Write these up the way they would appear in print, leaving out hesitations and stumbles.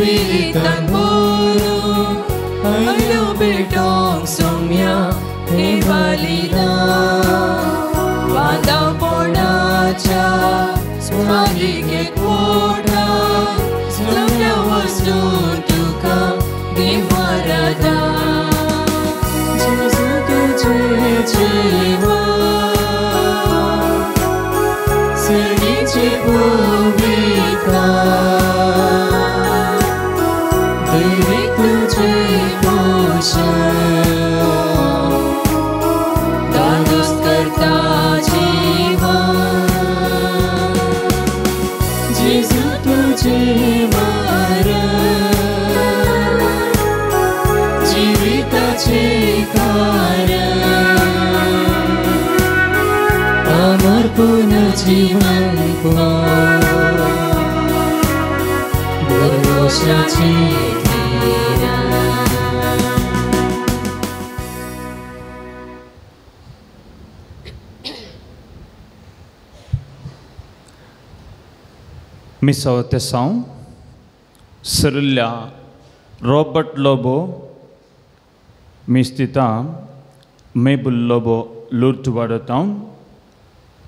जिवितान भरून आयल्यो भेटोंक सोम्या हे बलिदान वांदावपणाच्या स्वादिकेक वोटा सगळ्या वस्तू तुका देवाराधा जेजू तुझे जीवन सगळीची भूमिका देवी तुझे पोषण दादोस करता जीवन जेजू तुझे मरण जिविताचे कारण अमर पुनर्जीवन भरोशाची मिसाव तेसांव सरिल्ल्या रॉबर्ट लोबो मिस्तिता मेबुल लोबो लुर्त वाडोतांव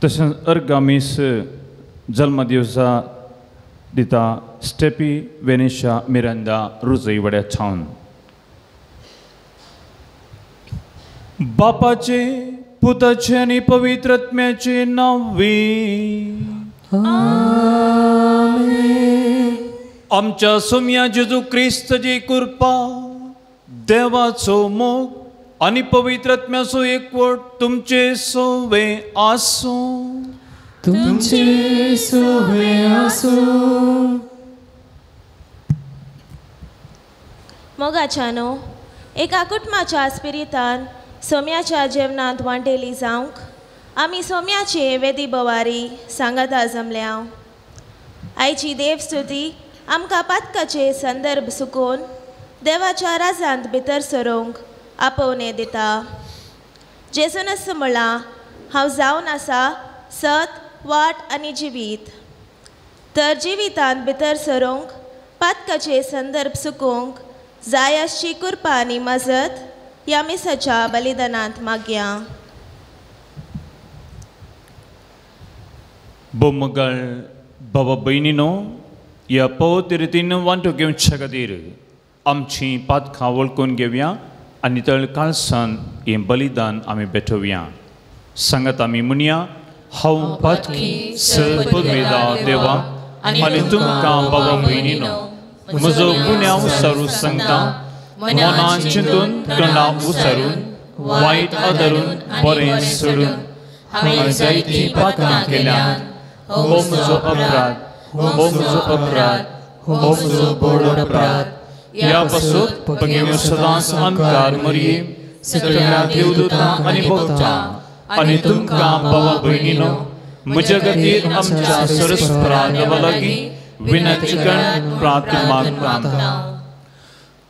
तशेंच अर्गा मीस जल्मदिवसा दिता स्टेपी वेनिशा मिरांदा रुजय वड्या छावन. बापाचे पुताचे आनी पवित्र आत्म्याचे नांवी आमच्या सोम्या जेजू क्रिस्ताची कृपा देवाचो मोग आनी पवित्र आत्म्याचो एकवट तुमचे सोवे आसूं. तुमचे सोवे आसूं. मोगाच्यानो एका कुटुंबाच्या स्पिरितान सोम्याच्या जेवणांत वांटेली जावंक आमी सोम्याचे वेदी बवारी सांगाता जमल्या. आयची देवस्तुती आमकां पातकाचे संदर्भ सुकोवन देवाच्या राजांत भितर सरोंक आपोवणें दिता. जेजूनच म्हळां हांव जावन आसा सत वाट आनी जिवीत. तर जिवितांत भितर सरोंक पातकाचे संदर्भ सुकोवंक जाय आसची कृपा आनी मजत ह्या मिसाच्या बलिदानांत मागया. बोमगळ बाबा भयणीनो ह्या पवित्र रितीन वांटो घेवच्या खातीर आमची पातकां वळखून घेवया आनी तळ काळसान हें बलिदान आमी भेटोवया. सांगात आमी म्हणया हांव पातकी सर देवा आनी तुमकां बाबा भयणीनो म्हजो गुन्यांव सारू सांगता मनान चिंतून तोंडा उसारून वायट आदारून बरें सोडून हांवें जायतीं पातकां केल्यात. हो म्हजो अपराध, हो म्हजो अपराध, हो म्हजो व्हड अपराध. ह्या पासून पगेव सदांच अंधकार मरये सगळ्या देवदूतां आनी भक्तां आनी तुमकां बाबा भयणीनो म्हज्या खातीर आमच्या सरस्परा देवा लागीं विनंती करून प्रार्थना मागता.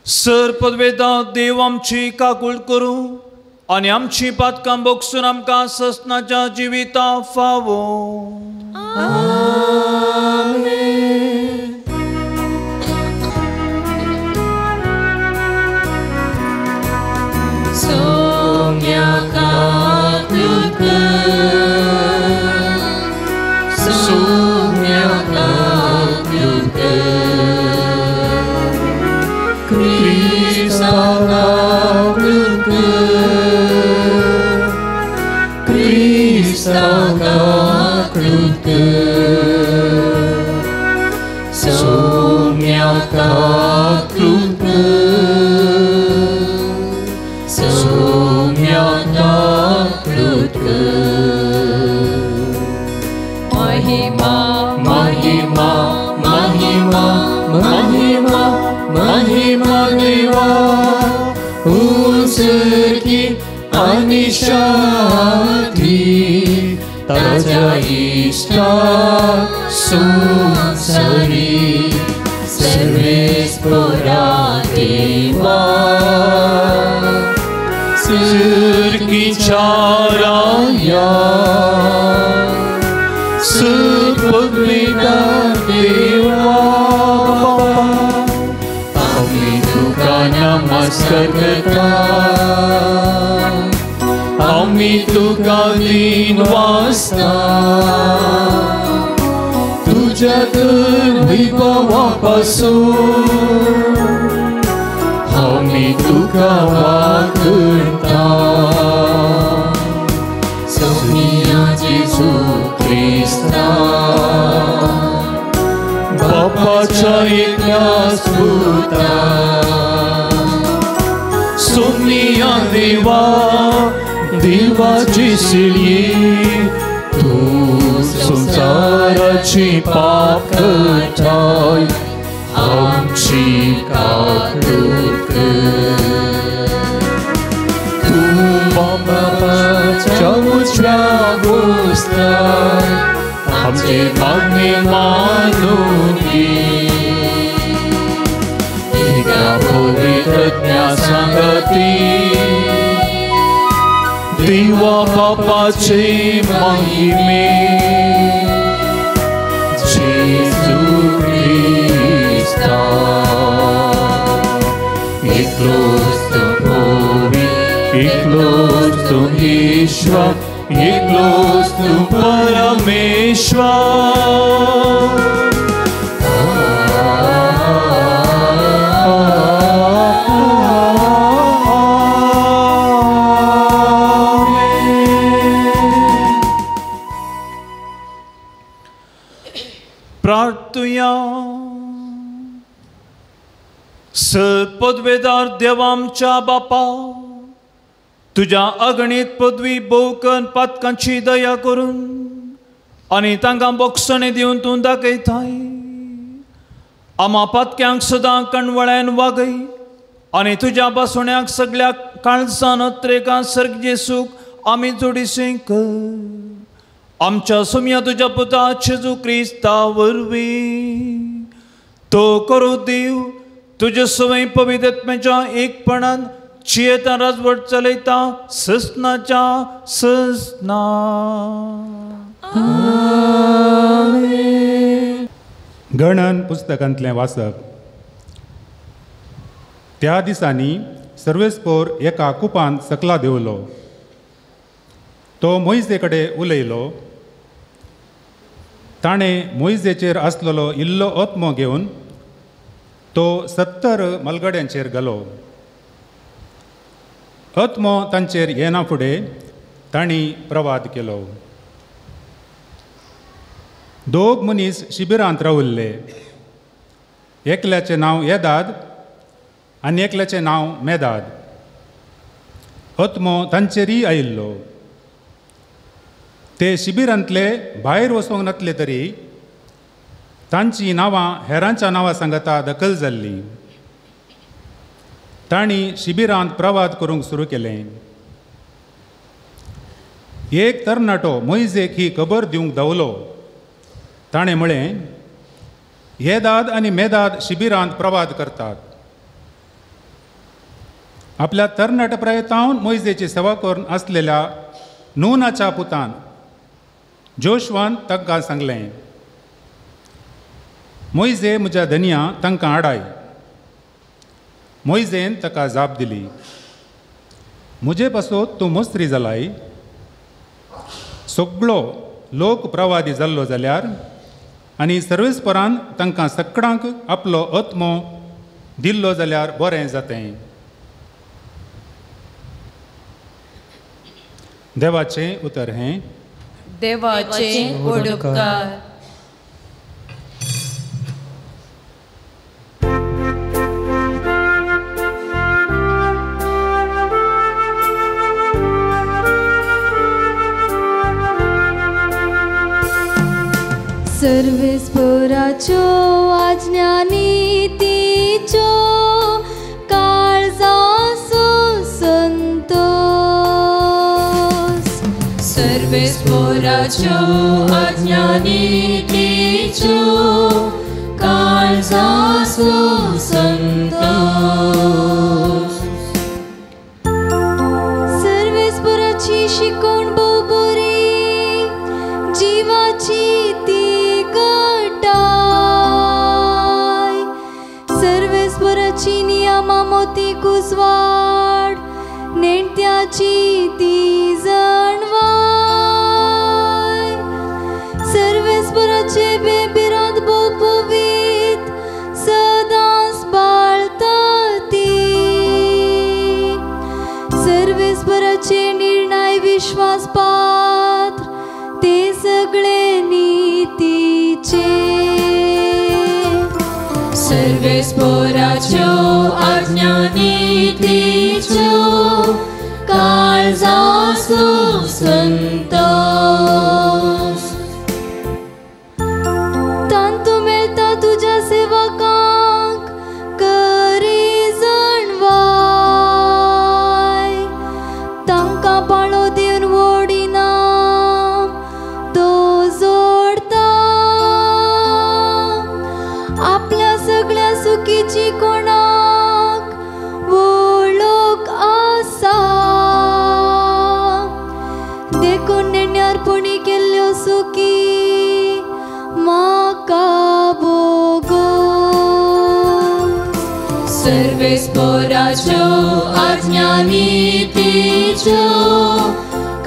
सर पदवेदा देव आमची काकूळ करूं आनी आमची पातकां भोगसून आमकां ससनाच्या जिविता फावो. महिमा महिमा महिमा महिमा महिमा देवा उंचकी आनी शांती ताज्या इश्टा संवसारी सर्वेस्परा देवा सुर्गीच्या राया सुपदवेदा देवा बाबा नमस्कार करता आमी तुका दिन वासता तुज्या तर वैभवा पासून आमी तुका वाखणता सोमिया जेजू क्रिस्ता बापाच्या एकल्याच पुता सोमिया देवा देवाची सिलये तूं संवसाराची पाप करताय आमची काकूत कर तूं बापाच्या उजव्या बसलाय आमचे मागणे मानून घे एका पवित्र सांगती देवा बापाचे महिमे जेजू क्रिस्ता एकलोच तूं पवित्र एकलोच तूं ईश्वर एकलोच तूं परमेश्वर. प्रार्थुया. सर पदवेदार देवामच्या बापा तुज्या अगणीत पदवी भोवकन पातकांची दया करून आनी तांकां बोगसणें दिवन तूं दाखयताय. आमा पातक्यांक सदां कणवळ्यान वागय आनी तुज्या बासुण्याक सगळ्या काळजान अत्रेकां सर्ग जेसूक आमी जोडीशी कर. आमच्या सोम्या तुज्या पुता जेजू क्रिस्ता वरवीं तो करू देव तुजे सवय पवित्र आत्म्याच्या एकपणान जियेता राजवट चलयता ससनाच्या ससना. गणन पुस्तकांतलें वाचप. त्या दिसांनी सर्वेस्पोर एका कुपान सकला देंवलो. तो मोयजे कडेन उलयलो. ताणें मोयजेचेर आसलेलो इल्लो आत्मो घेवन तो 70 मलगड्यांचेर गेलो. आत्मो तांचेर येना फुडें तांणी प्रवाद केलो. दोग मनीस शिबिरांत रावल्ले. एकल्याचें नांव येदाद आनी एकल्याचें नांव मेदाद. आत्मो तांचेरय आयिल्लो. ते शिबिरांतले भायर वचूंक नासले तरी तांचीं नांवां हेरांच्या नांवां सांगता दखल जाल्लीं. तांणी शिबिरांत प्रवाद करूंक सुरू केलें. एक तरणाटो मोयजेक ही खबर दिवंक धांवलो. ताणें म्हळें, येदाद आनी मेदाद शिबिरांत प्रवाद करतात. आपल्या तरणाट्या प्रयत्नावन मोयजेची सेवा करून आसलेल्या नूनाच्या पुतान जोशवान तांकां सांगलें, मोयजे म्हज्या धनया तांकां आडाय. मोयजेन ताका जाप दिली, म्हजे पासत तूं मस्त्री जालाय. सगळो लोक प्रवादी जाल्लो जाल्यार आनी सर्वेस्परान तांकां सगळ्यांक आपलो आत्मो दिल्लो जाल्यार बरें जातें. देवाचें उतर हें. देवाचें उपकार. सर्वेस्पोराच्यो आज्ञा नीतीच्यो काळजाचो संतोष. सर्वेस्पोराच्यो आज्ञा नीतीच्यो काळजाचो संतोष. सर्वेस्पोराची शिकवण भोव बरी जिवाची ती गटाय. सर्वेस्पोराची नियमां कामां मोती कुजवाड नेणत्याची ती जाणवाय सर्वेस्पराचे बेबिरांत भोव पवीत सदांच पाळता ती सर्वेस्पराचे निर्णय विश्वास पात्र ते सगळे नीतीचे सर्वेस्पराच्यो आज्ञा नीतीच्यो काळजाचो संतोष तांतू मेळटा तुज्या सेवकांक करी जाणवाय तांकां पाळो दिवन वडिना तो जोडता आपल्या सगळ्या सुखीची कोणाक वळख आसा देखून नेण्यार्पणी केल्ल्यो सुखी म्हाका भोगो सर्वेस्पराच्यो आज्ञा नीतीच्यो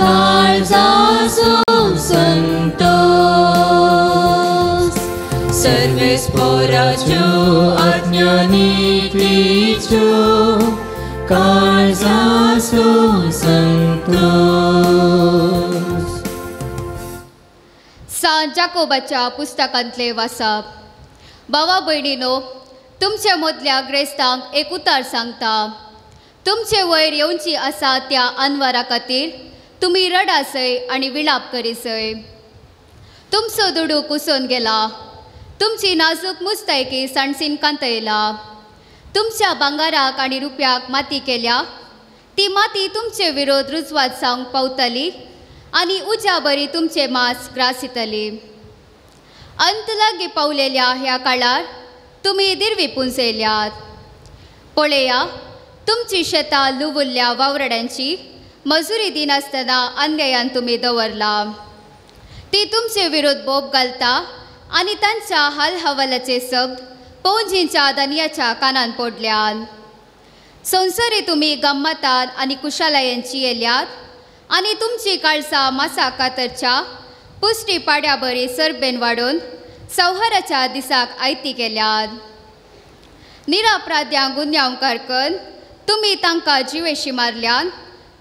काळजाचो संतोष सर्वेस्पराच्यो आज्ञा नीतीच्यो काळजाचो संतोष. सांत जाकोबाच्या पुस्तकांतले वाचप. भावा भयणीनो, तुमचे मदल्या ग्रेस्तांक एक उतार सांगता. तुमचे वयर येवची आसा त्या अनवरा खातीर तुमी रडासय आनी विलाप करीसय. तुमचो दुडू कुसून गेला, तुमची नाजूक मुस्तायकी सांडसीन कांतयला, तुमच्या भांगाराक आनी रुपयाक माती केल्या. ती माती तुमचे विरोध रुजवात जावंक पावतली आनी उज्या बरी तुमचे मांस ग्रासितली. अंत लागीं पावलेल्या ह्या काळार तुमी दिरवी पुंजयल्यात. पळया, तुमची शेतां लुवुल्ल्या वावराड्यांची मजुरी दिनासतना अन्यायान तुमी दवरला. ती तुमचे विरोध बोब घालता आनी तांच्या हाल हवालाचे शब्द पौंजींच्या दनयाच्या कानान पडल्यात. संवसारी तुमी गम्मतान आनी कुशालायांची येल्यात आनी तुमची काळसां मासा कातरच्या पुश्टी पाड्या बरी सरबेन वाडोवन संहाराच्या दिसाक आयती केल्यात. निरापराध्यांक गुन्यांवकार करून तुमी तांकां जिवेशी मारल्यान,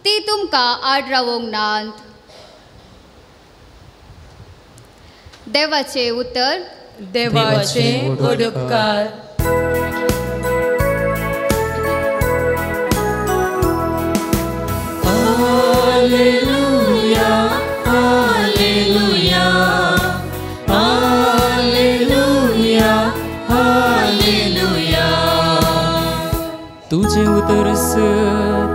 ती तुमकां आड रावोंक नात. देवाचें उतर. देवाचे उपकार. Hallelujah, hallelujah, hallelujah, hallelujah. तुझे उतर सत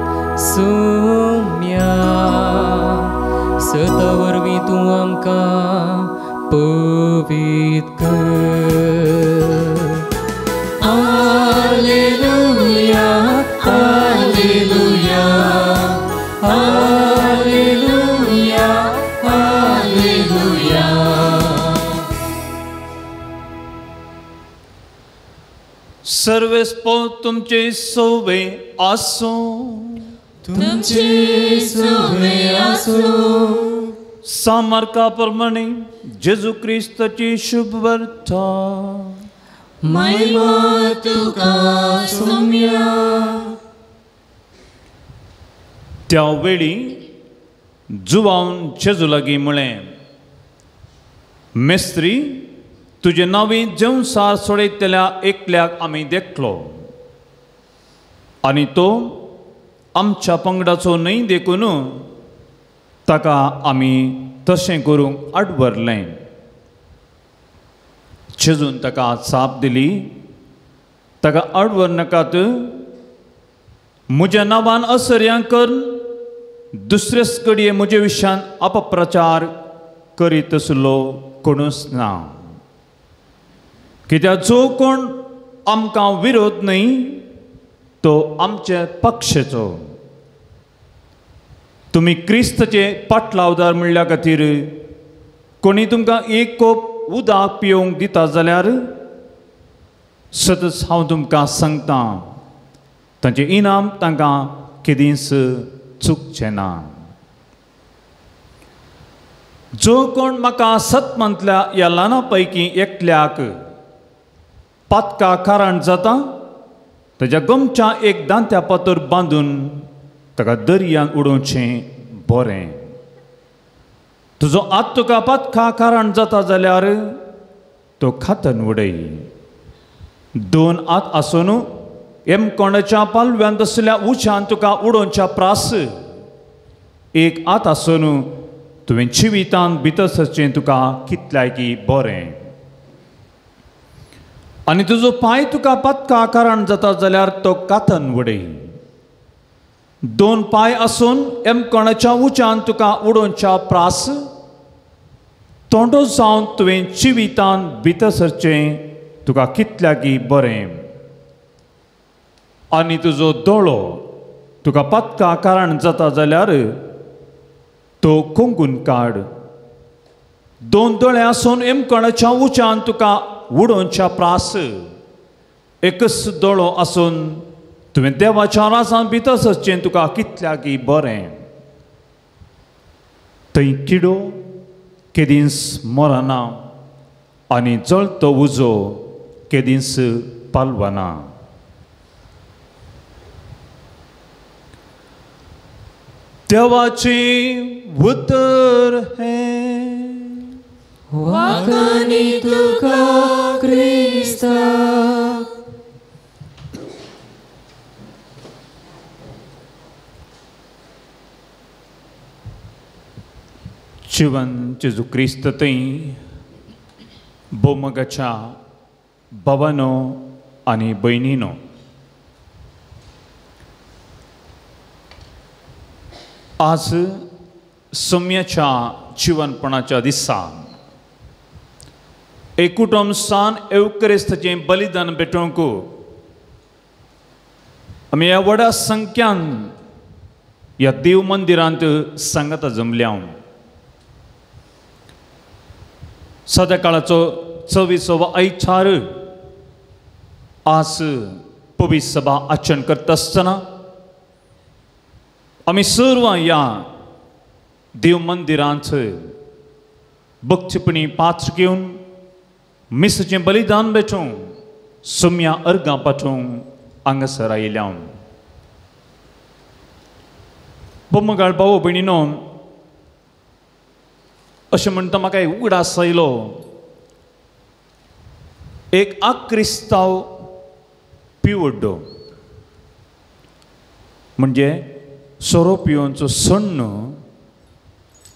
सोम्या सता वरवीं तूं आमकां पवीत कर. Hallelujah, hallelujah, hallelujah, hallelujah. सर्वेस्पोर तुमचे सोवे आसूं. तुमचे सोवे आसूं. सामर्का प्रमाणे जेजू क्रिस्ताची शुभ वार्ता. महिमा तुका सोम्या. त्या वेळी जुवान जेजू लागीं म्हळें, मेस्त्री, तुजे नांवी जेवसार सोडयतल्या एकल्याक आमी देखलो आनी तो आमच्या पंगडाचो न्हय देखून ताका आमी तशें करूंक आडवरलें. जेजून ताका जाप दिली, ताका आडवर नाकात, म्हज्या नांवान असर्यां करून दुसरेच कडये म्हजे विशयान अपप्रचार करीत आसलो कोणूच ना. कित्याक जो कोण आमकां विरोध न्हय तो आमचे पक्षाचो. तुमी क्रिस्ताचे पाटलावदार म्हणल्या खातीर कोणी तुमकां एक कोप उदक पिवंक दिता जाल्यार सतच हांव तुमकां सांगता, तांचें इनाम तांकां केदींच चुकचें ना. जो कोण म्हाका सतमांतल्या ह्या ल्हाना पैकी एकल्याक पातका कारण जाता ताज्या गमच्या एक दांत्या पातोर बांदून ताका दर्यान उडोवचें बरें. तुजो आत तुका पातका कारण जाता जाल्यार तो खातन उडय. दोन आत आसून एमकोंडाच्या पालव्यान तसल्या उच्यान तुका उडोवच्या प्रास एक आत आसून तुवें जिवितान भितर सरचें तुका कितल्याय की बरें. आनी तुजो पांय तुका पातका कारण जाता जाल्यार तो कातन उडय. दोन पांय आसून एमकोणाच्या उच्यान तुका उडोवच्या प्रास तोंडो जावन तुवें जिवितान भितर सरचें तुका कितल्याकी बरें. आनी तुजो दोळो तुका पातका कारण जाता जाल्यार तो कोंकून काड. दोन दोळे आसून एमकोणाच्या उच्यान तुका उडोवच्या प्रास एकच दोळो आसून तुवें देवाच्या राजान भितर सरचें तुका कितल्याकी बरें. थंय किडो केदींच मरना आनी जळतो उजो केदींच पालवना. देवाचें उतर हें. वाखाणी तुका क्रिस्ता. जिवन जेजू क्रिस्त थंय भोवमगाच्या भावानो आनी भयणीनो, आज सम्याच्या जिवनपणाच्या दिसा एक कुटुंब सान एवक्रिस्ताचें बलिदान भेटोवंक आमी ह्या व्हडा संख्यान ह्या देव मंदिरांत सांगाता जमल्या. सद्या काळाचो चवीसो आयचार आज पवित्र सभा आचरण करता आसतना आमी सर्व ह्या देव मंदिरांत भक्तीपणी पात्र घेवन मिसाचें बलिदान भेटोवंक सुम्या अर्गां पाठोवंक हांगासर आयिल्ल्या. बोमगाळ भाव भयणीनो, अशें म्हणटा म्हाका एक उगडास आयलो. एक आक्रिस्तांव पिवड्डो म्हणजे सोरो पिवनचो सण्ण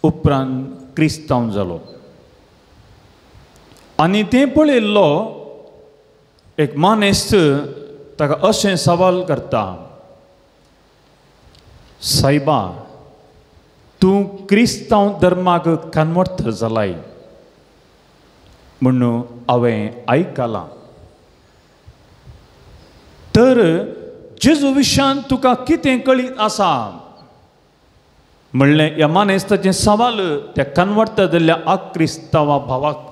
उपरांत क्रिस्तांव जालो आनी तें पळयल्लो एक मानेस्त ताका अशें सवाल करता, सायबा तूं क्रिस्तांव धर्माक कन्वर्ट जालाय म्हणून हांवें आयकलां, तर जेजू विशयान तुका कितें कळीत आसा म्हणलें ह्या मानेस्ताचें सवाल त्या कन्वर्ट जाल्ल्या आक्रिस्तांवा भावाक.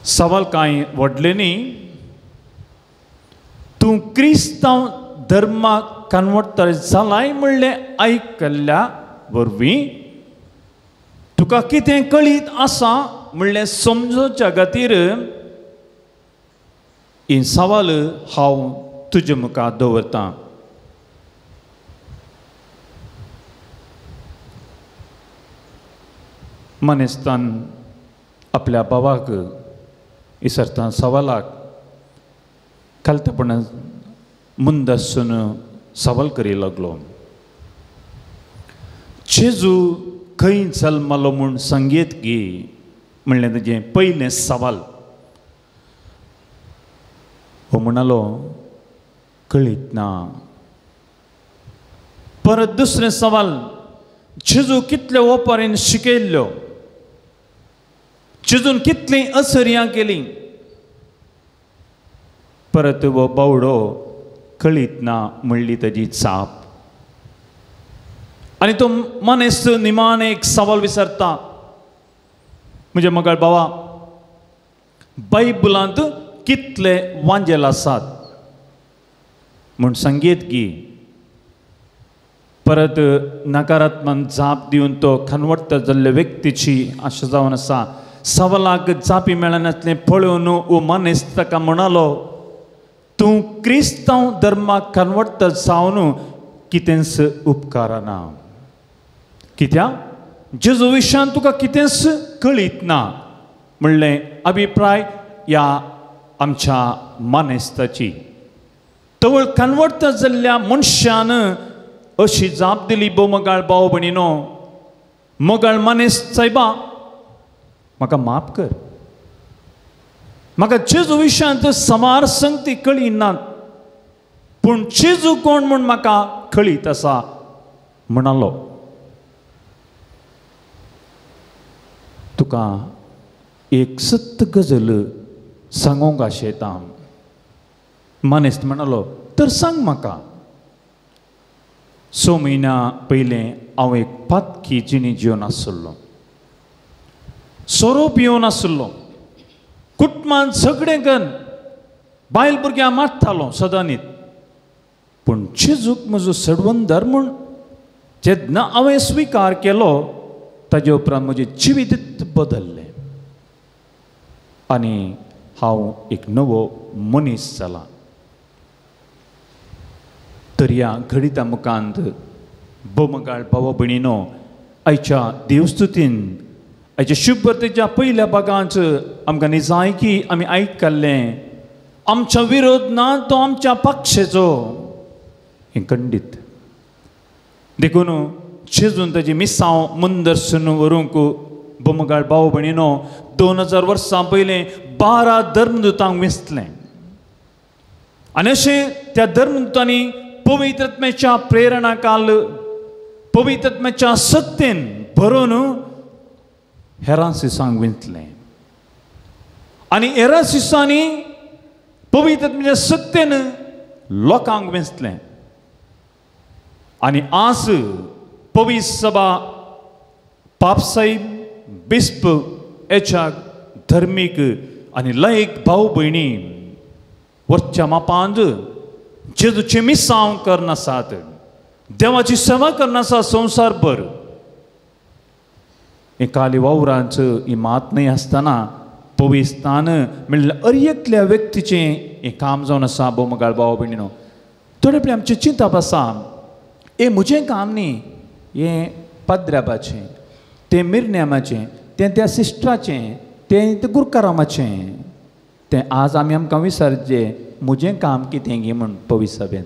सवाल कांय व्हडलें न्ही, तूं क्रिस्तांव धर्माक कन्वर्ट जालाय म्हणलें आयकल्ल्या वरवीं तुका कितें कळीत आसा म्हणलें समजोवच्या खातीर ही सवाल हांव तुजे मुखार दवरतां. मनेस्तान आपल्या भावाक इसरता सवालाक खालतेपणान मुंदासून सवाल करी लागलो. जेजू खंय जल्मलो म्हूण सांगयत गी म्हणलें ताजें पयलें सवाल. हो म्हणालो कळीत ना. परत दुसरें सवाल, जेजू कितले ओपारीन शिकयल्ल्यो, जेजून कितलीं असर्यां केलीं. परत हो बावडो कळीत ना म्हणली ताजी चाप. आनी तो मनीस निमान एक सवाल विचारता, म्हज्या मगाळ बाबा, बायबलांत कितले वांजेल आसात? म्हूण सांगयत गी परत नकारात्मक जाप दिवन तो खनवट्ट जाल्ल्या व्यक्तीची आशा जावन आसा सवालाक जापी मेळनासलें पळोवन ओ मनीस ताका म्हणालो तूं क्रिस्तांव धर्माक कन्वर्ट जावन कितेंच उपकारना कित्याक जेजू विशयान तुका कितेंच कळीत ना म्हणलें अभिप्राय ह्या आमच्या मानेस्ताची तवळ कन्वर्ट जाल्ल्या मनशान अशी जाप दिली भोव भाव भयणीनो मोगाळ मनीस सायबा म्हाका माफ कर म्हाका जेजू विशयांत समार संगती कळी ना पूण जेजू कोण म्हूण म्हाका कळीत आसा म्हणालो तुका एक सत्य गजल सांगूंक आशेता मनीस म्हणालो तर सांग म्हाका 6 म्हयन्या पयलें हांव एक पातकी जिणी जिवन आसलो सोरो पिवन आसलो कुटुंबान सगळें कन बायल भुरग्यां मारतालो सदांनीत पूण जेजूक म्हजो सडवंदर म्हूण जेन्ना हांवें स्विकार केलो ताजे उपरांत म्हजें जिवीत बदल्लें आनी हांव एक नवो मनीस जाला. तर ह्या घडिता मुखांत भोवमगाळ भावा भयणीनो आयच्या देवस्तुतीन आयच्या शुभतेच्या पयल्या भागांत आमकां निजाय की आमी आयकल्लें आमच्या विरोध ना तो आमच्या पक्षेचो हें खंडीत. देखून जेजून ताजी मिसांव मुंदरसून व्हरूंक भोवमगाळ भाव भयणीनो 2000 वर्सां पयलें 12 धर्मदूतांक वेंचलें आनी अशें त्या धर्मदूतांनी पवित्र आत्म्याच्या प्रेरणा काल पवित्र आत्म्याच्या सत्तेन भरून हेरांसिसांक विंतलें आनी हेरांसिसांनी पवित्र आत्म्याच्या सत्तेन लोकांक विंचलें आनी आज पवित्र सभा पापसाईब बिस्प हेच्या धर्मीक आनी लयक भाव भयणी वरच्या मापांत जेजूचें मिसांव करनासात देवाची सेवा करनासा संवसारभर. एकाली वावरांच ही मात न्हय आसतना पविस्थान म्हणल्यार अर एकल्या व्यक्तीचें हें काम जावन आसा. भोवमगाळ भाव भयणीनो थोडे पळय आमचें चिंतप आसा हें म्हजें काम न्ही हें पाद्र्याबाचें तें मिरन्यामाचें तें त्या सिस्टराचें तें गुरकारामाचें तें आज आमी आमकां विसरचें म्हजें काम कितें गी म्हूण पवित्र सभेन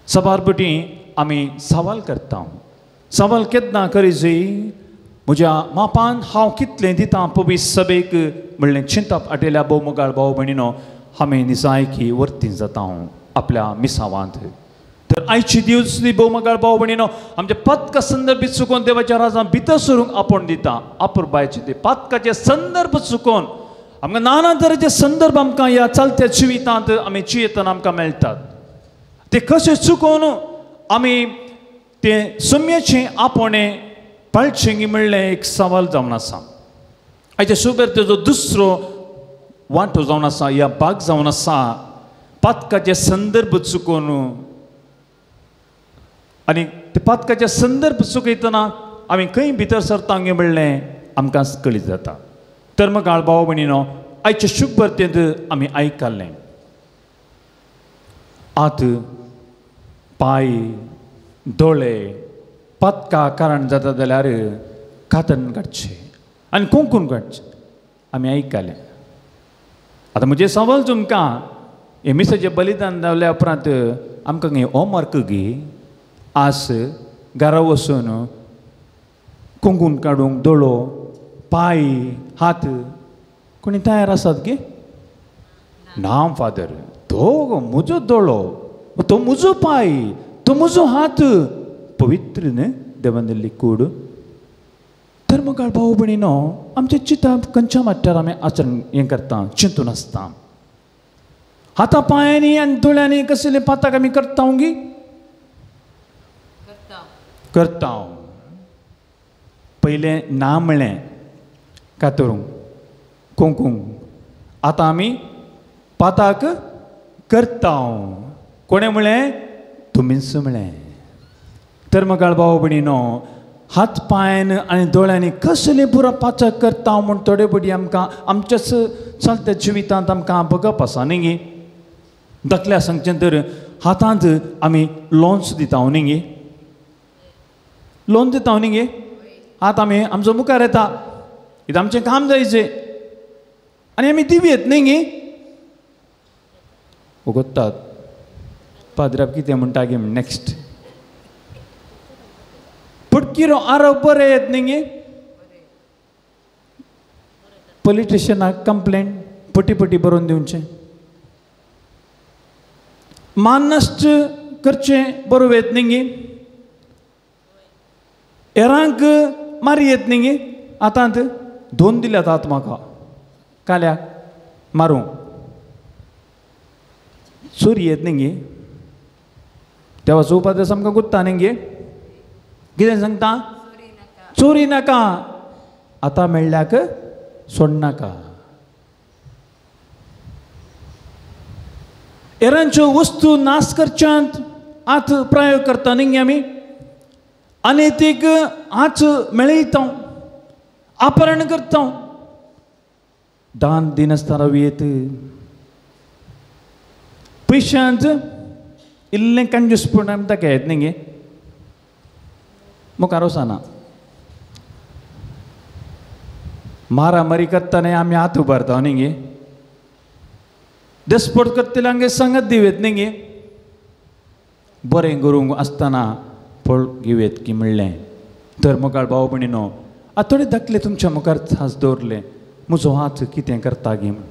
सबार पटी आमी सवाल करता. सवाल केन्ना करीजय म्हज्या मापान हांव कितलें दितां पवित्र सभेक म्हणलें चिंतप आटेल्या भोवमगाळ भाव भयणीनो आमी निजायकी वर्ती जाता आपल्या मिसावांत. तर आयची दिवस भोवमगाळ भाव भयणीनो आमच्या पातका संदर्भ चुकोवन देवाच्या राजान भितर सरूंक आपोवन दिता अपुरबायचे ते पातकाचे संदर्भ चुकोवन आमकां नाना तरेचे संदर्भ आमकां ह्या चलत्या जिवितांत आमी जियेतना आमकां मेळटात. ते कशें चुकोवन आमी तें सम्याचें आपोवणें पाळचें म्हणलें एक सवाल जावन आसा. आयच्या सुबेर तेजो दुसरो वांटो जावन आसा ह्या भाग जावन आसा पातकाचे संदर्भ चुकोवन आनी ते पातकाचे संदर्भ चुकयतना आमी खंय भितर सरता म्हणलें आमकां कळीत जाता. तर मगाळ भाव भयणीनो आयचे शुभवर्तेंत आमी आयकल्लें आत पांय दोळे पातका कारण जाता जाल्यार कातन काडचें आनी कुंकून काडचें आमी आयकलें. आतां म्हजें सवाल तुमकां हें मिसाचें बलिदान जाल्या उपरांत आमकां हें होमवर्क गी आज घरा वचून कुंकून काडूंक दोळो पांय हात कोणी तयार आसात गे? ना फादर तो म्हजो दोळो तो म्हजो पांय तो म्हजो हात पवित्र न्हय देवान दिल्ली कूड. तर मगाळ भाव भयणीनो आमचें चिंतप खंयच्या माट्यार आमी आचरण हें करता चिंतून आसता. हाता पांयांनी आनी दोळ्यांनी कसले पाताक आमी करता गी करता. पयलें ना म्हणलें कातरूंक कुंकूंक आतां आमी पाताक करता. कोणें म्हणलें? तुमीच म्हणलें. तर मगाळ भाव भयणीनो, हात पांयान आनी दोळ्यांनी कसलें पुरो पाचक करता म्हूण थोडे पटी आमकां आमच्याच चलत्या जिवितांत आमकां बगप आसा न्ही गे. धाकल्या सांगचें तर हातांत आमी लोन्स दिता न्ही गे, लोन दिता न्ही गे. हात आमी आमचो मुखार येता, कितें आमचें काम जायचें आनी आमी दिवयेत न्ही गे. उगोत्तात पाद्राप कितें म्हणटा गे नॅक्स्ट पटकिरो आरोप बरें येत न्ही गे. पॉलिटिशनाक कंप्लेन पटी पटी बरोवन दिवचें, मान नश्ट करचें बरोवं येत न्ही गे, हेरांक मारी येत न्ही गे. आतांत दोन दिल्यात हात म्हाका काल्याक मारूं, चोरी येत न्ही गे. देवाचो उपाद्रस आमकां गुत्ता न्ही गे. कितें सांगता? चोरी नाका, आतां मेळ्ळ्याक सोडनाका. हेरांच्यो वस्तू नाश करच्यांत आत प्रयोग करता न्ही आमी, आनी तीक आज मेळयता, अपहरण करता, दान दिनासतना येत, पयशांत इल्लें कंजूसपण आमी ताका येत न्ही गे. मुखार वचना मारामारी करतना आमी हात उबारता न्ही गे, देस्पोट करतल्यांक सांगत दिवयेत न्ही गे. बरें करूंक आसतना फळ घेवयेत की म्हणलें. तर मुखार भाव भयणीनो, आतां थोडे धाकले तुमच्या मुखार सास दवरलें, म्हजो हात कितें करता गे म्हूण,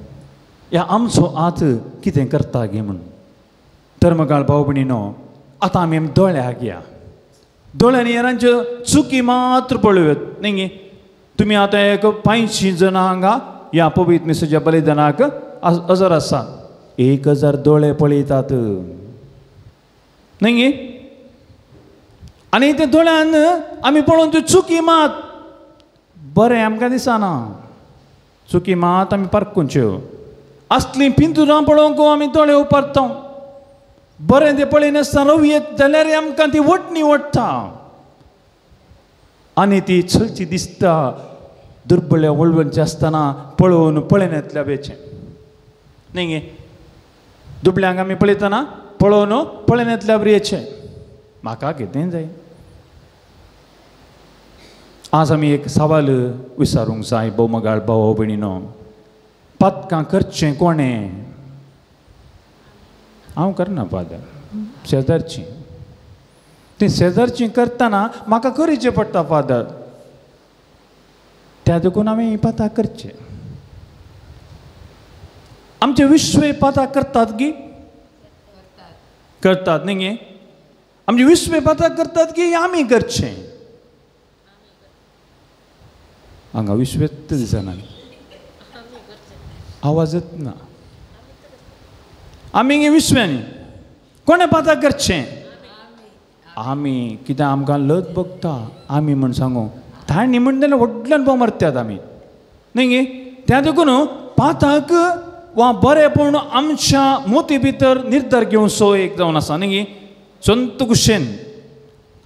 ह्या आमचो हात कितें करता गे म्हूण. तर मुखार भाव भयणीनो, आतां आमी दोळ्याक या, दोळ्यांनी हेरांच्यो चुकी मात्र पळोवयेत न्ही गे. तुमी आतां एक 500 जाणां हांगा ह्या पवित्र मिसाच्या बलिदानाक हजर आसा, 1000 दोळे पळयतात न्ही गे. आनी ते दोळ्यान आमी पळोवन त्यो चुकी मात बरें आमकां दिसना, चुकी मात आमी पारखुच्यो असलीं पिंतुरां पळोवंक आमी दोळे उपारता, बरें तें पळयनासतना रवयेत जाल्यार आमकां ती वटणी वडटा आनी ती चलची दिसता दुर्बळ वळवणचें आसतना पळोवन पळयनातल्या वेचें न्ही गे. दुबळ्यांक आमी पळयतना पळोवन पळयनातल्या बरेचें म्हाका कितें जाय. आज आमी एक सवाल विचारूंक जाय भोवमगाळ भाव भयणीनो, पातकां करचें कोणें? हांव करना फादर, शेजारचीं तीं शेजारचीं करतना म्हाका करचें पडटा फादर, त्या देखून आमी पातां करचें. आमचें विश्व पातां करतात गी? करतात न्ही गे. आमचें विश्व पातां करतात की आमी करचें? हांगा विश्वेत दिसना, आवाजच ना. आमी विश्वानी कोणें पातां करचें? आमी. कित्याक आमकां लज भोगता आमी म्हूण सांगू, तांणी म्हण जाल्यार व्हडल्यान बोव मरतात आमी न्ही गे. त्या देखून पाताक वा बरेंपण आमच्या मोती भितर निर्धार घेवचो एक जावन आसा न्ही गे. संत कुशेन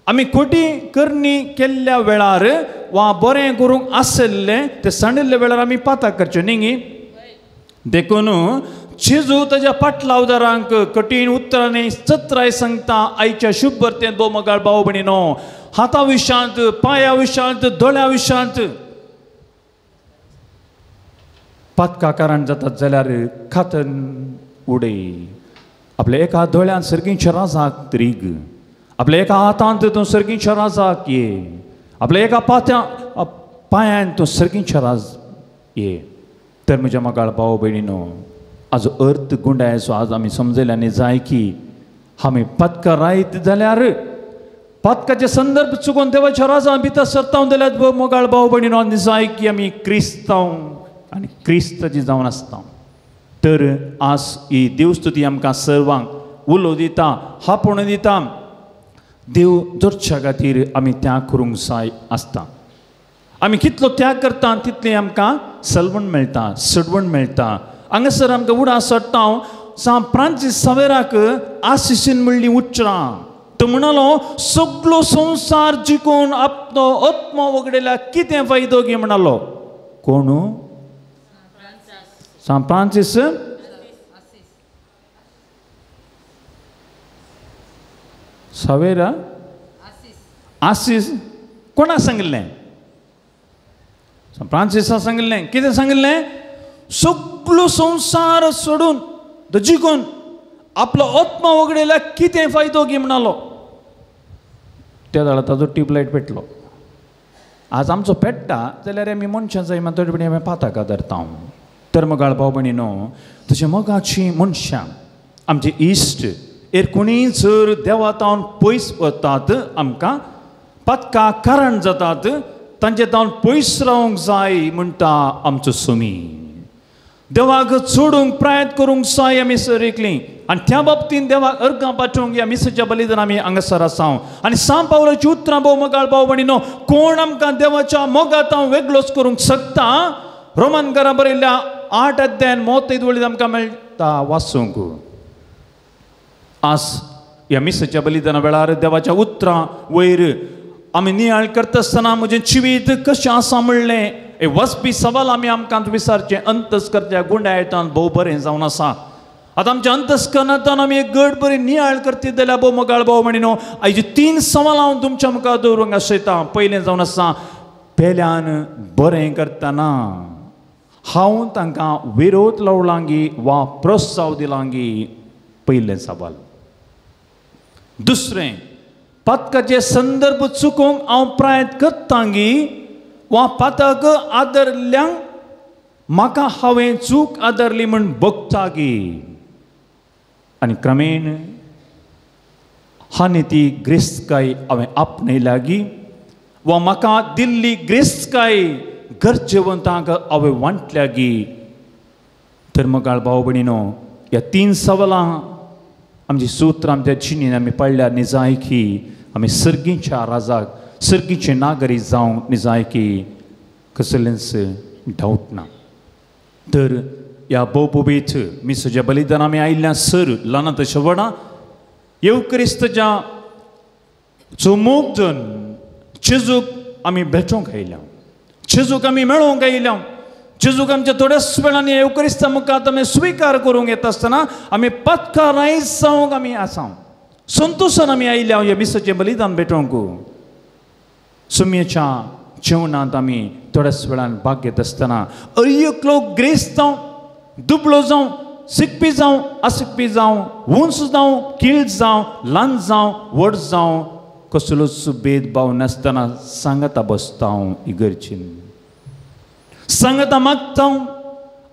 आमी खोटी करणी केल्ल्या वेळार वा बरें करूंक आशिल्लें तें सांडिल्ल्या वेळार आमी पाताक करचें न्ही गे. देखून जेजू ताज्या पाटलावदारांक कठीण उतरांनी चत्राय सांगता आयच्या शुभ भरतेंत भोवमगाळ भाव भयणीनो, हाता विशांत, पांया विशांत, दोळ्या विशांत पातका कारण जातात जाल्यार खातन उडय, आपल्या एका दोळ्यान सर्गींच्या राजाक रीग, आपल्या एका हातांत तूं सर्गींच्या राजाक ये, आपल्या एका पात्या पांयान तूं सर्गींच्या राज ये. तर म्हज्या मगाळ भाव भयणीनो, आज अर्थ गुंडायचो आज आमी समजल्यांनी जाय की आमी पातकां रायत जाल्यार पातकाचे संदर्भ चुकोवन देवाच्या राजान भितर सरताव जाल्यार मोगाळ भाव भयणीनो, आनी जाय की आमी क्रिस्तांव आनी क्रिस्ताची जावन आसता. तर आज ही देवस्तुती आमकां सर्वांक उलो दिता, हापोण दिता. देव जोडच्या खातीर आमी त्याग करूंक जाय आसता. आमी कितलो त्याग करता तितलें आमकां सलवण मेळटा, सडवण मेळटा. हांगासर आमकां उडा सडटा सांत फ्रांसीस सावेराक आशिशीन म्हणली उच्चारां. तो म्हणालो सगलो संवसार जिखून आपलो आत्मो वगडेल्या कितें फायदो गी म्हणालो. कोण? सांत फ्रांसीस सावेरा आसीस. कोणा सांगिल्लें? फ्रांसिसा सांगिल्लें. कितें सांगिल्लें? सगलो संवसार सोडून तो जिखून आपलो आत्मा वगडेल्या कितें फायदो गी म्हणालो. त्या वेळार ताजो ट्यूबलायट पेटलो. आज आमचो पेट्टा जाल्यार आमी मनशां जाय थोडे पणी आमी पाताका धरता. तर मोगाळ भाव भयणीनो, तशें मोगाचीं मनशां आमचे इश्ट एर कोणीय जर देवा तावन पयस वतात आमकां पातका कारण जातात तांचे तावन पयस रावंक जाय म्हणटा आमचो स्वामी. देवाक सोडूंक प्रयत्न करूंक जाय आमी सर एकलीं आनी त्या बाबतीन देवाक अर्गां पाठोवंक ह्या मिसाच्या बलिदान आमी हांगासर आसा. आनी सांत पावलाची उतरां भोव मोगाळ भाव भयणीनो, कोण आमकां देवाच्या मोगांत हांव वेगळोच करूंक शकता? रोमन घरा बरयल्ल्या 8 अध्यायान मोत वळीत आमकां मेळटा वाचूंक. आज ह्या मिसाच्या बलिदाना वेळार देवाच्या उतरां वयर आमी नियाळ करता आसतना म्हजें जिवीत कशें आसा म्हणलें हे वचपी सवाल आमी आमकां विचारचें. अंतस्कर्त्या गुंडायतान भोव बरें जावन आसा. आतां आमच्या अंतस्करणांतल्यान आमी एक गट बरी नियाळ करती जाल्यार भोव मोगाळ भाव भयणीनो, आयजी 3 सवाल हांव तुमच्या मुखार दवरूंक आसयता. पयलें जावन आसा, पेल्यान बरें करतना हांव तांकां विरोध लावलांगी वा प्रोत्साव दिलांगी? पयलें सवाल. दुसरें, पातकाचे संदर्भ चुकोवंक हांव प्रयत्न करतांगी वा पातक आदरल्यांक म्हाका हांवें चूक आदरली म्हूण भोगतागी? आनी क्रमेण हांवें ती ग्रेस्तकाय हांवें आपणयल्यागी वा म्हाका दिल्ली ग्रेस्तकाय गरजेवंतांक हांवें वांटल्यागी? तर मोगाळ भाव भयणीनो, ह्या 3 सवालां आमची सूत्र आमच्या जिणेन आमी पडल्यार निजायकी आमी सर्गीच्या राजाक सर्गीचे नागरी जावंक निजायकी कसलेंच डावट ना. तर ह्या भोवपोबीत मिसाच्या बलिदान आमी आयिल्ल्या सर ल्हान तशें व्हडा येवक्रिस्तच्या चोमूक जन जेजूक आमी भेटोवंक आयल्या, जेजूक आमी मेळोवंक आयल्या. जेजूक आमच्या थोड्याच वेळांनी येवक्रिस्ता मुखार आमी स्विकार करूंक येता आसतना आमी पत्का रायस जावंक आमी आसा संतोशान आमी आयल्या ह्या मिसाचें बलिदान भेटोवंक. सुमयेच्या जेवणांत आमी थोड्याच वेळान भाग घेत आसतना अयकलो ग्रेस जावं, दुबळो जावं, शिकपी जावं, अशिकपी जावं, उंच जावं, किळ जावं, ल्हान जावं, व्हड जावं, कसलोच भेदभाव नासतना सांगाता बसता हांव इगर्जीन, सांगाता मागता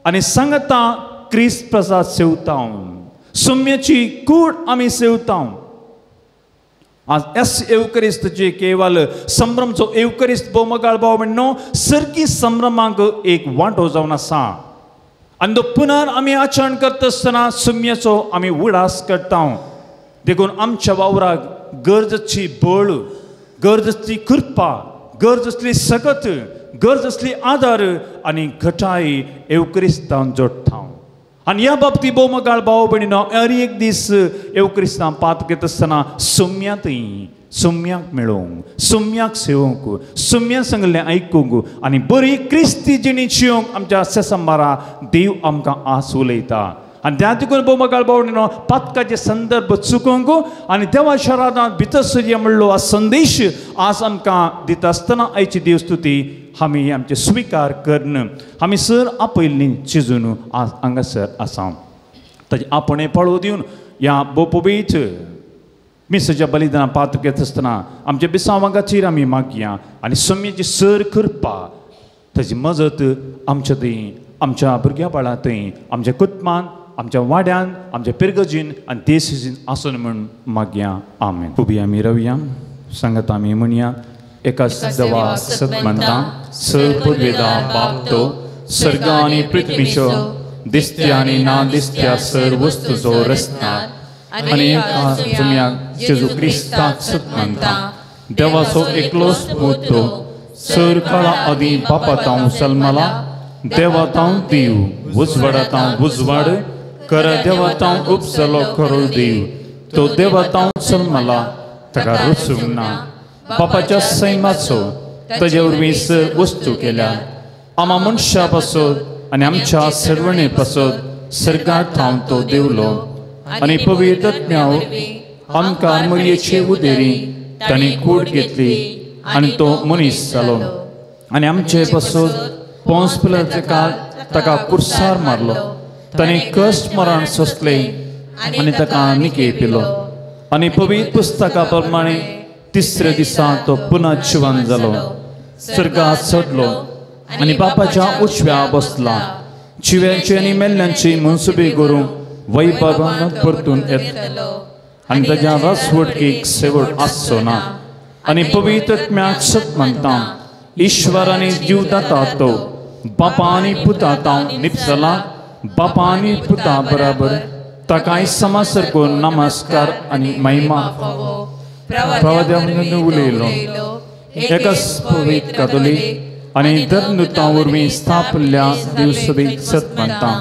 आनी सांगाता क्रिस्त प्रसाद सेवता, सुम्याची कूड आमी सेवता. आज एस एवकरिस्तची केवल संभ्रमचो एवकरिस्त भोवमगाळ भाव म्हणनो सर्गी संभ्रमांक एक वांटो जावन आसा. आनी तो पुनर आमी आचरण करता आसतना सुम्याचो आमी उडास करता. देखून आमच्या वावराक गरज आसची बळ, गरज आसली कृपा, गरज आसली सकत, गरज आसली आदार आनी घटाय एवक्रिस्तान जोडटा. आनी ह्या बाबतींत भोवमगाळ भाव भयणीनो, हर एक दीस एवक्रिस्तान पात घेता आसतना सुम्यांतय सुम्याक मेळोवंक, सुम्याक सेवोवंक, सुम्या सांगलें आयकूंक आनी बरी क्रिस्ती जिणी जियोंक आमच्या सेसंबारा देव आमकां आस उलयता. आनी त्या देखून भोवमगाळ भाव भयणीनो, पातकाचे संदर्भ चुकोवंक आनी देवा शरादांत भितर सरया म्हणलो हा संदेश आज आमकां दिता आसतना आयची देवस्तुती आमी आमचे स्विकार करून आमी सर आपयल्ली चिजून आज हांगासर आसा. ताजें आपणें पाळो दिवन ह्या भोवपोबीत मिसाच्या बलिदाना पात्र घेता आसतना आमच्या बिसांवा खातीर आमी मागया आनी सम्याची सर करपा ताजी मजत आमच्या थंय, आमच्या भुरग्या बाळां थंय, आमच्या कुटुंबान, आमच्या वाड्यान, आमच्या पिरगजीन आनी देशीन आसून म्हूण मागया. आमेन. उबी आमी रवया, सांगत आमी म्हणया. एकाच देवा सत म्हणटा, सर्ववेदा बाप तो सर्ग आनी पृथ्वीचो दिसत्या आनी ना दिसत्या सर्व वस्तूचो रचणार आनी एका जुम्याक जेजू क्रिस्ताक सत म्हणटा, देवाचो एकलोच पूत तो सर काळा आदीं बापा तांव सल्मला, देवा तांव देव, उजवाडा तांव उजवाड, खऱ्या देवतां उपसलो खरो देव तो देवतां जल्मला ताका रचूंक ना बापाच्या सैमाचो ताजे वरवीं वस्तू केल्या आमा मनशा पासत आनी आमच्या सरवणे पासत सर्गार थावन तो देवलो आनी पवित्र आत्म्या आमकां मरयेचे उदेरी ताणें कूड घेतली आनी तो मनीस जालो आनी आमचे पासत पोंस पिलाच्या ताका कुर्सार मारलो ताणें कश्ट मरण सोंसलें आनी ताका निके पिलो आनी पवित्र पुस्तका प्रमाणे तिसऱ्या दिसा तो पुनः जिवन जालो सर्गात चडलो आनी बापाच्या उजव्या बसला जिव्यांची आनी मेल्ल्यांची मनसुबी करूंक वैभवान परतून येतलो आनी ताज्या राजवटकीक शेवट आसचो ना आनी पवित्र आत्म्याक सत मानता ईश्वर आनी जीव दाता तो बापा आनी पुता तावन निपसला बापा आनी पुता बराबर ताकाय समासारको नमस्कार आनी महिमा प्रवाद्या उलयलो एकच पवित्र कातोलीक आनी धर्मदूतां वरवीं स्थापल्ल्या दिवसभेक सत मानता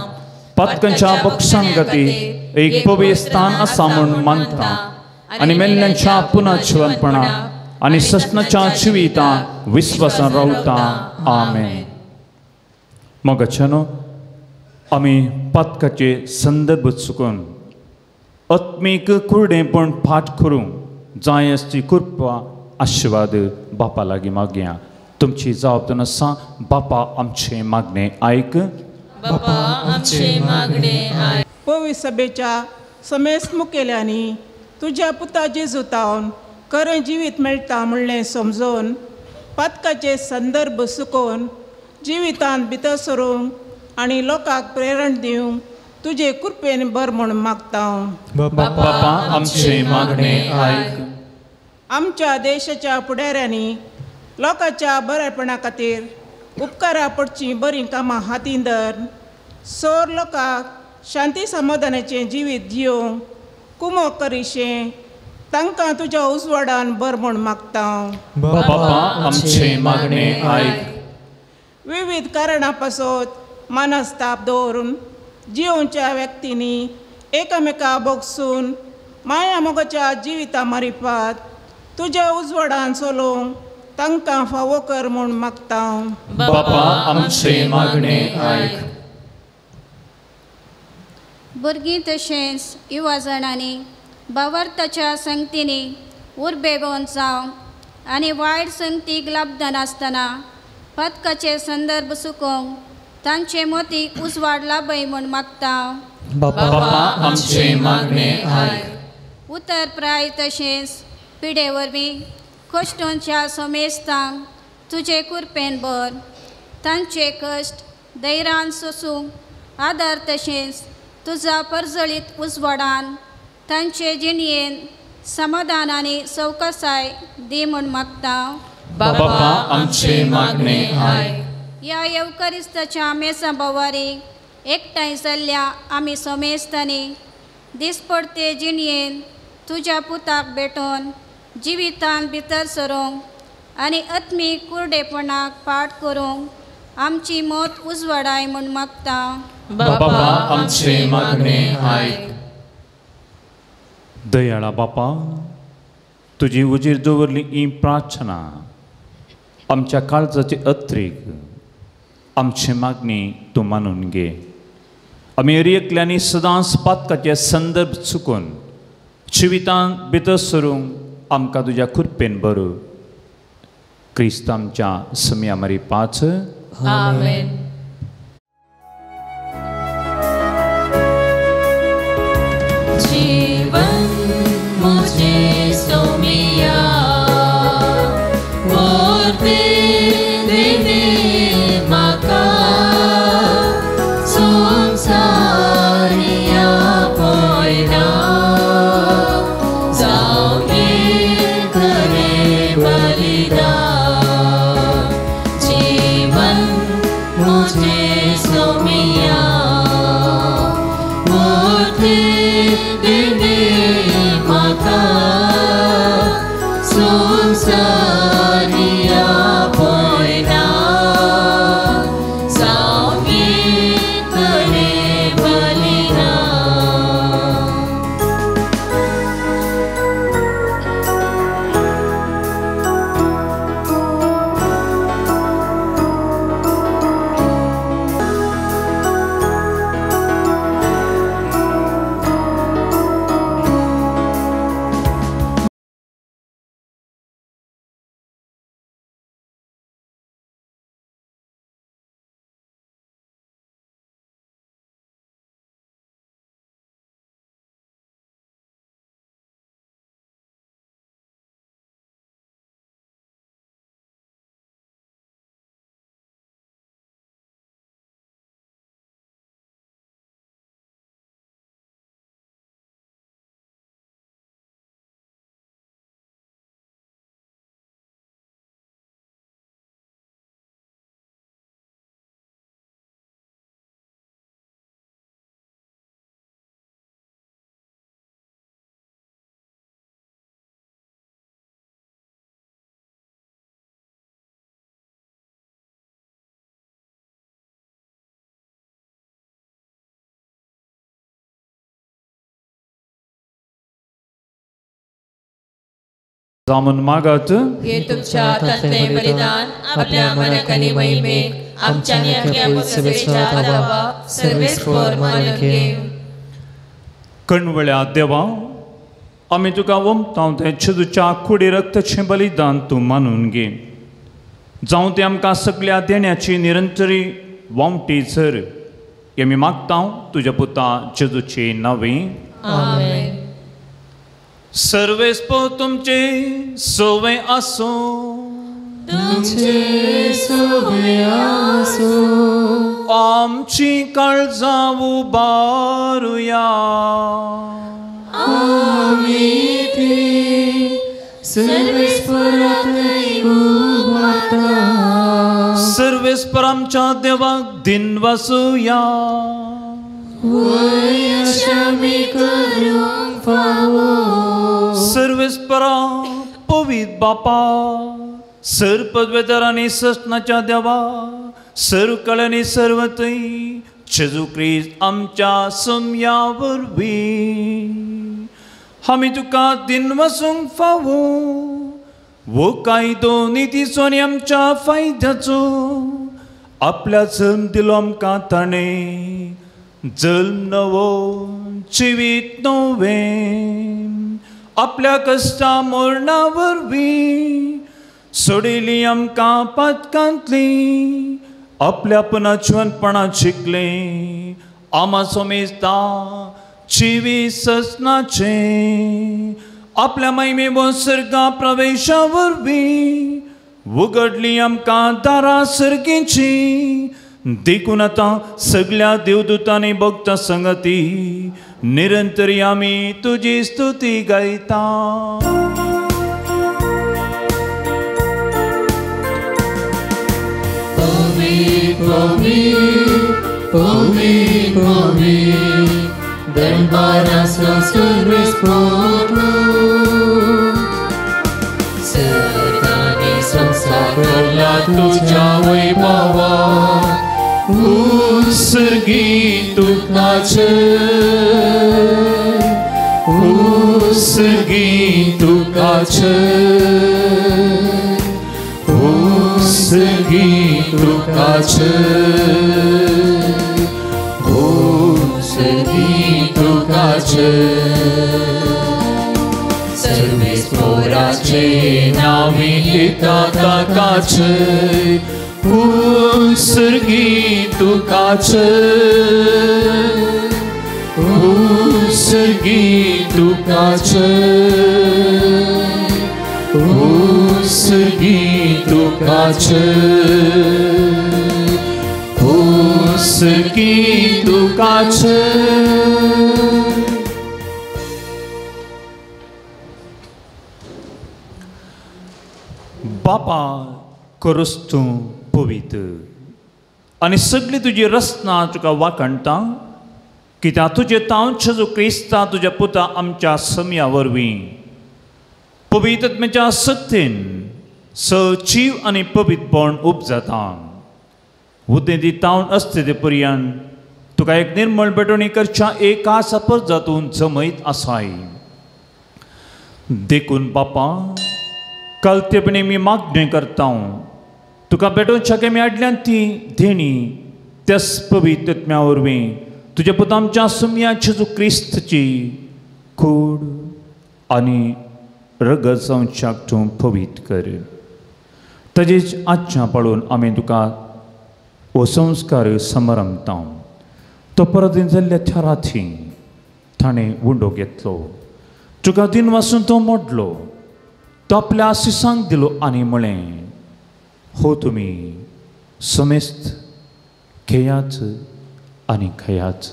पातकांच्या पक्षां खातीर एक पवित्र स्थान आसा म्हूण मानता आनी मेल्ल्यांच्या पुनः जिवनपणा आनी ससनाच्या जिविता विस्वासान रावता. आमेन. मोगाच्यानो आमी पातकाचे संदर्भ चुकून आत्मीक कुरडेपण फाट करूंक जाय आसची कृपा आशिर्वाद बापा लागीं मागया. तुमची जबाबदारी आसा बापा आमचें मागणें आयक. बापा आमचें मागणें आयक. पवित्र सभेच्या समेस्त मुखेल्यांनी तुज्या पुता जेजूतावन खरें जिवीत मेळटा म्हणलें समजून पातकाचे संदर्भ सुकोवन जिवितांत भितर सरूंक आनी लोकांक प्रेरण दिवंक तुजे कृपेन बर म्हूण मागता. बापा आमचें मागणें आयक. आमच्या देशाच्या फुडाऱ्यांनी लोकांच्या बरेपणा खातीर उपकारा पडचीं बरीं कामां हातीन धर सोर लोकांक शांती समाधानाचें जिवीत जियोवंक कुमोक करिशें तांकां तुज्या उजवाडान बर म्हूण मागता. बापा आमचें मागणें आयक. विविध कारणां पासत मानसताप दवरून जियोवच्या व्यक्तींनी एकामेका बोगसून माया मोगाच्या जिविता मारिफात तुज्या उजवाडान चलोवंक तांकां फावो कर म्हूण मागता. बापा आमचें मागणें आयक. भुरगीं तशेंच युवा जाणांनी भावार्थाच्या संगतींनी उर्बेवन जावंक आनी वायट संगतीक लाबदनासतना पातकाचे संदर्भ सुकोवंक तांचे मोतीक उजवाड लाभय म्हूण मागता. बापा आमचें मागणें आयक. उतर प्राय तशेंच पिडे वरवीं कश्टोंच्या समेस्तांक तुजे कृपेन भर तांचे कश्ट धैर्यान सोसूंक आदार तशेंच तुजा परजळीत उजवाडान तांचे जिणयेन समाधान आनी सवकासाय दी म्हूण मागता. बापा आमचें मागणें आयक. ह्या येवकरिस्ताच्या मेसा भोवारी एकठांय जाल्ल्या आमी समेस्तांनी दिसपडते जिणयेन तुज्या पुताक भेटोवन जिवितान भितर सरूंक आनी आत्मीक कुरडेपणाक पाठ करूंक आमची मत उजवाडाय म्हूण मागता. बापा आमचें मागणें आयक. दयाळा बापा तुजी उजीर दवरली ही प्रार्थना आमच्या काळजाची अत्रीक आमची मागणी तूं मानून घे. आमी एकल्यांनी सदांच पातकाचे संदर्भ चुकून जिवितांत भितर सरूंक आमकां तुज्या कृपेन बरो. क्रिस्त आमच्या समया मारी पाच. आमेन. जीवन मुझे सोमिया और देने माका संसारिया पोयना जाऊंगे करे बलिदान. जीवन मुझे सोमिया और देने माका संसारिया पोयना जाऊंगे करे बलिदान. जामून मागात हे तुमच्या हातांतले बलिदान आपल्या मनाक आनी महिमेक आमच्या सर्वेस्पर मानून घेव. कणवळ्या देवा, आमी तुका वमता तें जेजूच्या कुडी रक्ताचें बलिदान तूं मानून घे. जावं तें आमकां सगल्या देण्याची निरंतरी वावटी झर. हें आमी मागता तुज्या पुता जेजूचे नांवे. आमेन. सर्वेस्पर तुमचे सोवे आसूं. तुमचे सोवे आसूं. आमची काळजां उबारुया. आमी ती सर्वेस्परा थंय उबारता. सर्वेस्पर आमच्या देवाक दिनवासुया. वय अशें आमी करूंक फावो. सर्वेस्परा पवित्र बापा, सर्व पदवेदार आनी ससनाच्या देवा, सर्व कळ्यांनी सर्व थंय जेजू क्रिस्त आमच्या सम्या वरवीं आमी तुका दिनवासूंक फावो. वो कायदो नितीचो आनी आमच्या फायद्याचो आपल्या जल्म दिलो आमकां ताणें, जल्म नवो जिवीत नवें, आपल्या कश्टा मरणा वरवीं सोडिली आमकां पातकांतली, आपल्या पुनर्जीवनपणां शिकलें आमा सोमेस्ता जिवीत ससनाचें, आपल्या महिमे सर्गा प्रवेशा वरवीं उगडली आमकां दारां सर्गीची. देखून आतां सगल्या देवदूतांनी भक्तां संगती निरंतरी आमी तुजी स्तुती गायता. पवित्र पवित्र पवित्र दरबाराचो सर्वेस्पर सर्गांनी संवसार भरला तुज्या वैभवा. उत्सर्गी तुकाचे, उत्सर्गी तुकाचे, उत्सर्गी तुकाचे, उत्सर्गी तुकाचे. सर्वेस्पराचे नांवी येता ताकाचे, उत्सर्गी तुकाचे, उत्सर्गी तुकाचे, उत्सर्गी तुकाचे, उत्सर्गी तुकाचे. बापा करूस तूं पवित्र आनी सगळी तुजी रचना तुका वाखणटा, कित्याक तुजें तांव जेजू क्रिस्ता तुज्या पुता आमच्या सम्या वरवीं पवित्र आत्म्याच्या सत्तेन सजीव आनी पवित्रपण उपजाता. उदेंती तावन अस्तित्व पर्यंत तुका एक निर्मळ भेटवणी करच्या एका सपत जातून जमयत आसाय. देखून बापा कलतेपणी मी मागणें करता तुका भेटोवच्या आमी हाडल्यान ती देणी त्याच पवित्र आत्म्या वरवीं तुज्या पुता आमच्या सुम्या जेजू क्रिस्तची कूड आनी रगत जावच्याक तूं पवित्र कर. ताजेच आज्ञा पाळून आमी तुका हो संस्कार समारंभता. तो परत जाल्ल्या त्या राती ताणें उंडो घेतलो, तुका दिन वासून तो मोडलो, तो आपल्या आशिसांक दिलो आनी म्हळें, हो तुमी समेस्त घेयात आनी खायात.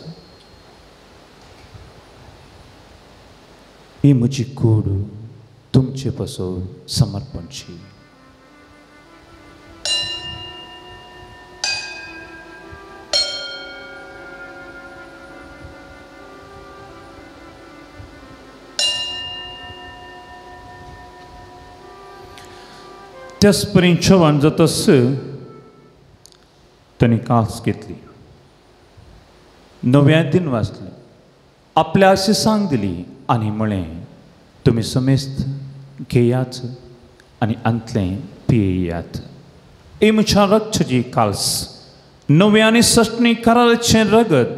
ही म्हजी कूड तुमचे पासून समर्पणची. त्याच परी जेवण जातस ताणें कास घेतली, नव्या दिन वाचले, आपल्या आशिसांक दिली आनी म्हळें, तुमी समेस्त घेयात आनी अंतलें पियेयात. ही म्हज्या रक्ताची काल्स, नव्या आनी सस्नी कराराचें रगत,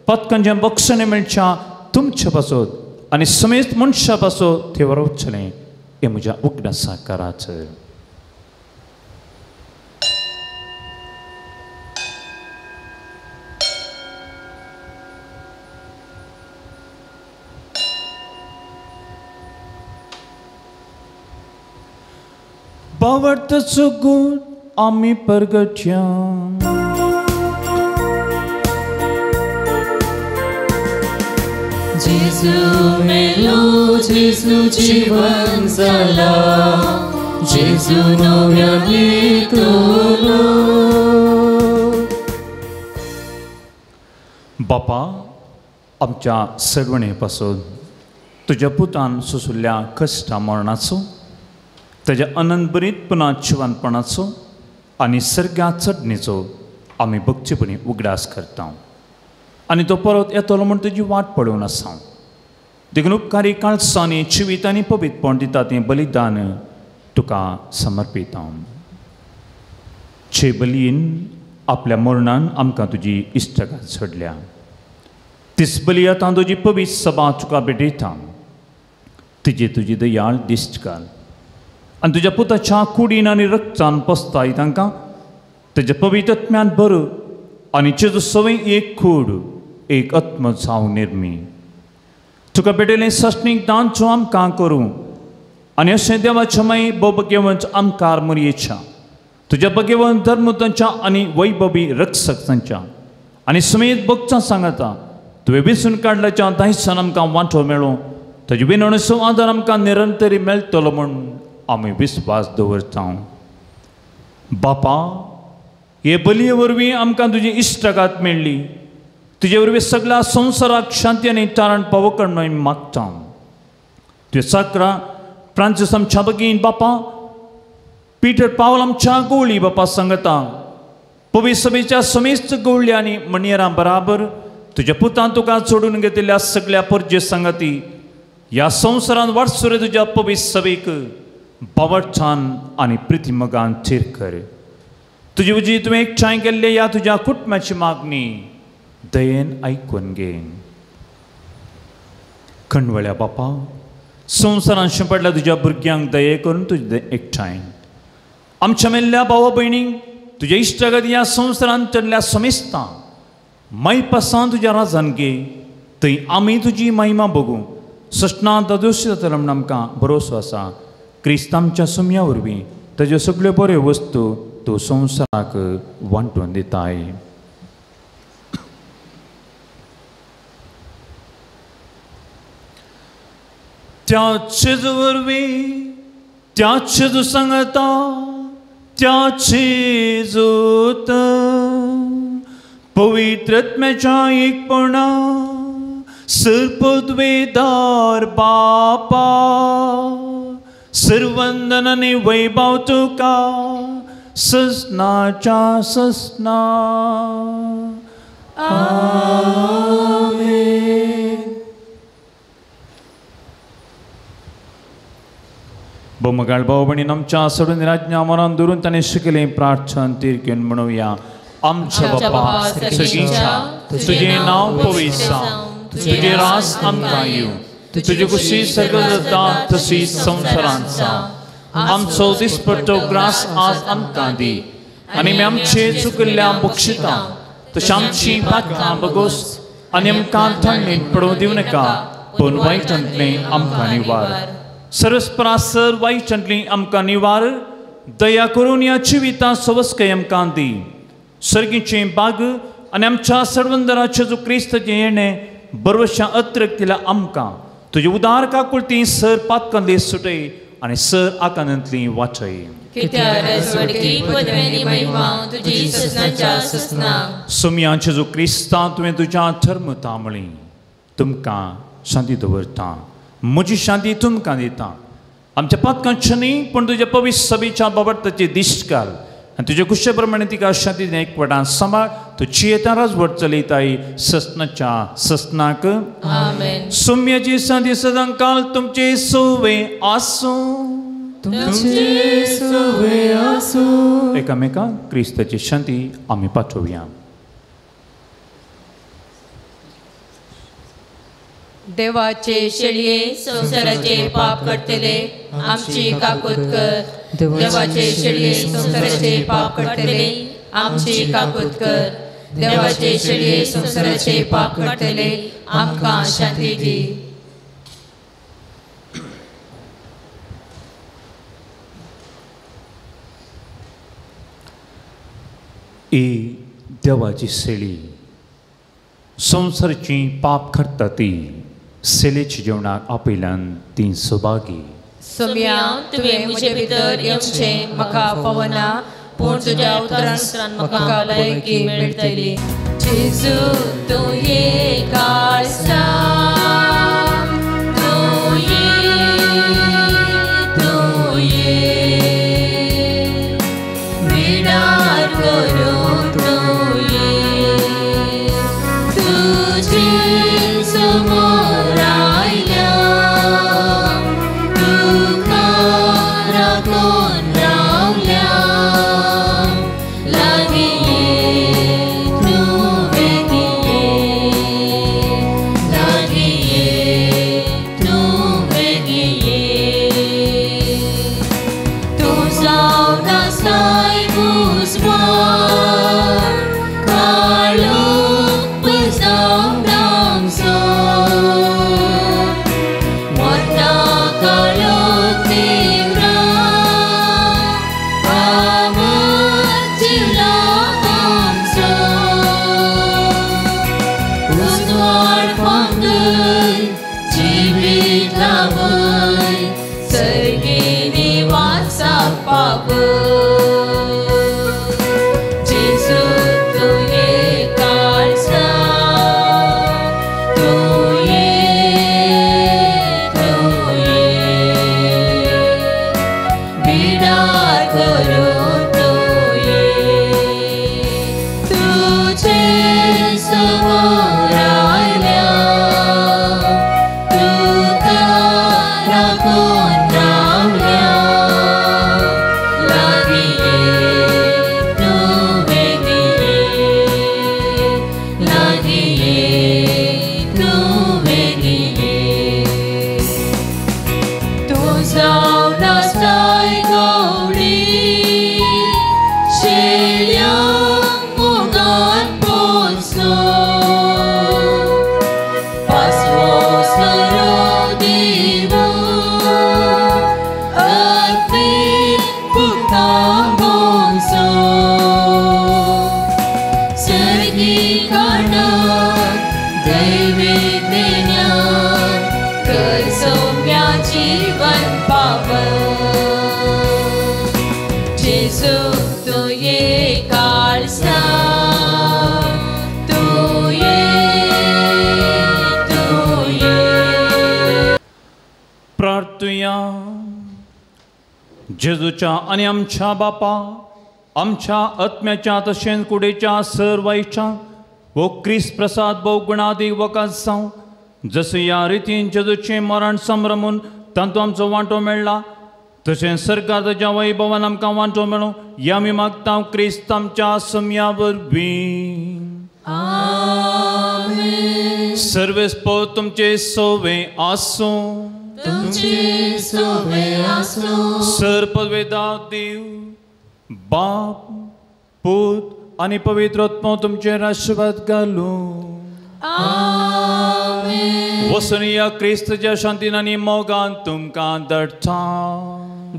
पतकांच्या बक्षणे मेळच्या तुमच्या पासत आनी समेस्त मनशा पासत तें वरोवचलें. हें म्हज्या उगडासा करात. बावडतचो गूण आमी परगट्या. जेजू मेलो, जेजू जीवन जाला, जेजू नव्यान येतलो. बापा, आमच्या सरवणे पासून तुज्या पुतान सोंशिल्ल्या कश्टा मरणाचो, ताज्या अनंतभरीत पुना जिवनपणाचो आनी सर्गा चडणेचो आमी भक्तीपणी उगडास करता आनी तो परत येतलो म्हूण तुजी वाट पळोवन आसा. देखून उपकारी काळसांनी जिवीत आनी पवित्रपण दिता तें बलिदान तुका समर्पिता. जे बलयेन आपल्या मरणान आमकां तुजी इश्टागत सोडल्या, तीच बली आतां तुजी पवित्र सभा तुका भेटयता. तिजे तुजी दयाळ दिश्ट घाल आनी तुज्या पुताच्या कुडीन आनी रक्तान पसताय तांकां ताज्या पवित्र आत्म्यान भर आनी जेजू सवय एक कूड एक आत्म जावं निर्मी. तुका भेटयलें सस्नीक दान जो आमकां करूं आनी अशें देवाच्या माई भोवभगेवंत आमकार मुरयेच्या तुज्या भगेवंत धर्मतांच्या आनी वैभवी रक्षक तांच्या आनी समेत भक्तां सांगता तुवें वेंचून काडल्याच्या दायसान आमकां वांटो मेळूं, ताजे विनवणेचो आदार आमकां निरंतरी मेळटलो म्हूण आमी विस्वास दवरता. बापा, हे बलये वरवीं आमकां तुजी इश्टागत मेळ्ळी, तुजे वरवीं सगळ्या संवसाराक शांती आनी तारण पावोवंक आमी मागता. तुवें साकरा फ्रांसीस आमच्या भगीन बापा, पिटर पावल आमच्या गोवळी बापा सांगता, पवित्र सभेच्या समेस्त गोवळी आनी मणयेरां बराबर तुज्या पुतान तुका सोडून घेतिल्ल्या सगळ्या परजे सांगती ह्या संवसारान वाटसुरे तुज्या पवित्र सभेक बावडचान आनी प्रितिमगान थीर कर. तुजी उजी तुवें एकठांय केल्ले ह्या तुज्या कुटुंबाची मागणी दयेन आयकून घे. खंडवळ्या बापा, संवसारान शिंपडल्या तुज्या भुरग्यांक दये करून तुजे एकठांय आमच्या मेल्ल्या भावा भयणींक तुज्या इश्टागत ह्या संवसारान चडल्या समेस्तां मायपासान तुज्या राजान घे, थंय आमी तुजी महिमा बघूं. सस्ना दादोश जातलो म्हूण आमकां भरोसो आसा. क्रिस्त आमच्या सुम्या वरवीं ताज्यो सगळ्यो बऱ्यो वस्तू तूं संवसाराक वांटून दिताय. त्या जेजू वरवीं, त्या जेजू सांगता, त्या जेजूत पवित्र आत्म्याच्या एकपणा सर्पद्वेदार बापा, सर्वंदन आनी वैभव तुका ससनाच्या ससना. आमेन. बोमगाळ भाव भयणीन आमच्या सोडून राज्ञा मरान धरून ताणें शिकलें प्रार्थन तिरकेन म्हणुया. आमच्या बापा सर्गीच्या, तुजें नांव पवित्र जावं, तुजें राज आमकां येवं, तुजी खुशी सर्ग जाता तशी संवसारांत जावं. आमचो दिसपट्टो ग्रास आज आमकां दी आनी आमी आमचे चुकिल्ल्या बक्षिता तशें आमची पातकां बगोस आनी आमकां थंडीत पडोवं दिवं नाका, पूण वायटांतलें आमकां निवार. सरस्परासर वायटांतली आमकां निवार. दया करून ह्या जिविता सवस्कय आमकां दी. सर्गीचें बाग आनी आमच्या सर्वंदराचें जो क्रिस्ताचें येणें बरवशा अत्रक दिल्या आमकां तुजे उदार काकुळती सर पातकांतली सुटय आनी सर आकांतांतली वाचय. सोमयांचे जो क्रिस्ता तुवें तुज्या धर्मता म्हळी, तुमकां शांती दवरता, म्हजी शांती तुमकां दिता. आमच्या पातकांचे न्ही पूण तुज्या पवित्र सभेच्या बाबत ताची दिश्ट घाल आनी तुजे कुशे प्रमाणे तिका शांतीन एकवटान सांबाळ. तूं जियेता राजवट चलयताय ससनाच्या ससनाक. आमेन. सोम्याची शांती सदां काल तुमचे सोवे आसूं. तुमचे सोवे आसूं. एकामेकांक क्रिस्ताची शांती आमी पाठोवया. देवाचे शेळये संवसाराचे पाप करतले आमची काकूत कर. देवाचे शेळये संवसाराचे पाप करतले आमची काकूत कर. देवाचे शेळये संवसाराचे पाप करतले आमकां शांती दी. ही देवाची शेळी संवसाराची पाप करता ती सेलेच्या जेवणाक आपयल्यान ती सौभागी. सोम्या तुवें म्हजे भितर येवचें म्हाका फावना, पूण तुज्या उतरान म्हाका भलायकी मेळटली. जेजू तूं ये काळसा, तूं ये, तूं ये, बिडार करूं तूं ये, तुजे समोर आयल्या तुका राखून रावल्या, लागीं ये तूं बेगीन ये, लागीं ये तूं बेगीन ये, तूं जावन आसाय उजवाड, काळोख पयसावन आमचो, मरता काळोख तीव्र अमर जिवला आमचो, उजवाड फांगय जिवीत लावय, सर्गी निवासाक पावय. जेजू तूं ये काळसा, तूं ये, तूं ये, बिडार करूं तूं ये, तुजे समोर आयल्या तुका राखून रावल्या, लागीं ये तूं बेगीन ये, लागीं ये तूं बेगीन ये, तूं जावन आसाय गवळी, शेळयांक मोगान पोसलो, पासवो सरो दिवो, अत्मीक फुकता गोंसो, सर्गी काणाक दैवीक देण्याक कर सौम्या जीवन पावन. जेजू तूं ये काळसा, तूं ये, तूं ये. प्रार्थुया. जेजूच्या आनी आमच्या बापा आमच्या आत्म्याच्या तशेंच कुडीच्या सर्वायच्या वो क्रिस्त प्रसाद भोवगुणादी वकास जावं, जशें ह्या रितीन जेजूचें मरण संभ्रमून तातूंत आमचो वांटो मेळ्ळा, तशें सरकार ताच्या वैभवान आमकां वांटो मेळूं ह्या आमी मागता क्रिस्त आमच्या सम्या वरवीं. आमेन. सर्वेस्पोर तुमचे सोवे आसूं. तुमचे सोवे आसूं. सर पदवेदा देव बाप पूत आनी पवित्र आत्मो तुमचेर आशिर्वाद घालूं. आमेन. वसून ह्या क्रिस्तच्या शांतीन आनी मोगान तुमकां धाडटा.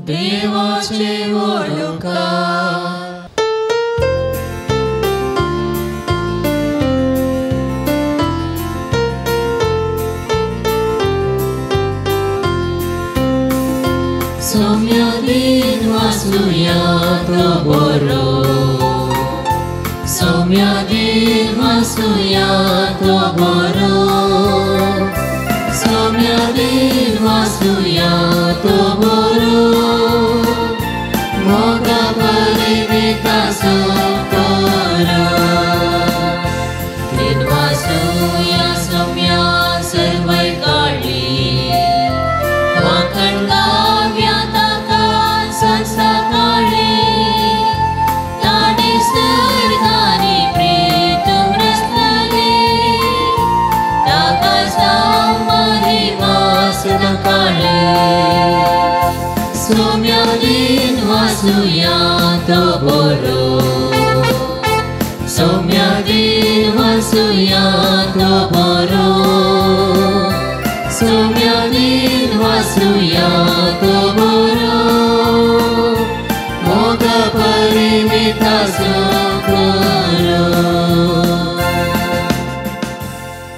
देवाचे व्हड उपकार. सौम्या दिन वासुया तो बरो, सौम्या दिन वासुया तो बरो, सौम्या दिन वासुया तो बरो, मोगा परिवेद सुकोरो दिनवासुया सोम्या सर्वय काळी वाखण गाव्या ताका संस्था काळी ताणे सर्गानी प्रीतम रसलले ताका जावं महिमा सदां काळी सोम्या दिनवासुया तो बरो सोम्या दिनवासुया तो बरो सोम्या दिनवासुया तो बरो मोग परिमिता सुकोरो